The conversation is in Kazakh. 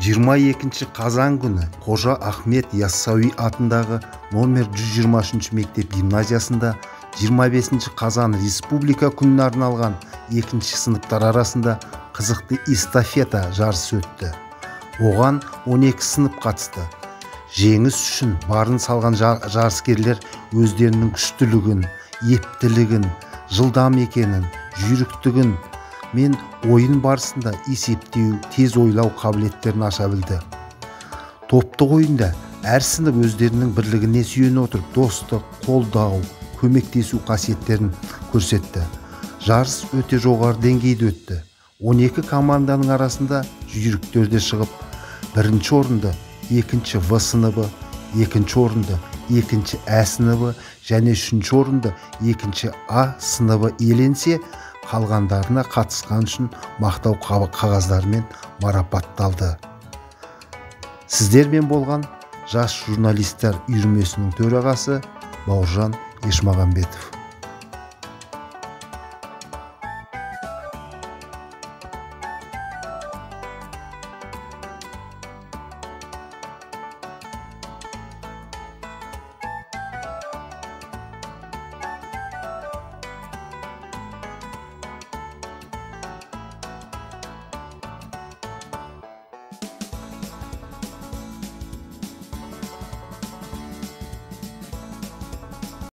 22 қазан күні Қожа Ахмет Яссауи атындағы номер 123 мектеп гимназиясында 25 қазан Республика күніне арналған екінші сыныптар арасында қызықты эстафета жарысы өтті. Оған 12 сынып қатысты. Жеңіс үшін барын салған жарыскерлер өздерінің күштілігін, ептілігін, жылдам екенін, жүйріктігін мен ойын барысында есептеу, тез ойлау қабілеттерін аша білді. Топтық ойында әр сынып өздерінің бірлігіне сүйене отырып, достық, қолдау, көмектесу қасиеттерін көрсетті. Жарыс өте жоғары деңгейде өтті. 12 команданың арасында жүйріктер де шығып, бірінші орынды екінші В сыныбы, екінші орынды екінші Ә сыныбы және үшінші орынды екінші А сыныбы иеленсе, қалғандарына қатысқан үшін мақтау қағаздарымен марапатталды. Сіздермен болған жас журналистер үйірмесінің төрағасы Бауыржан Ешмағамбетов.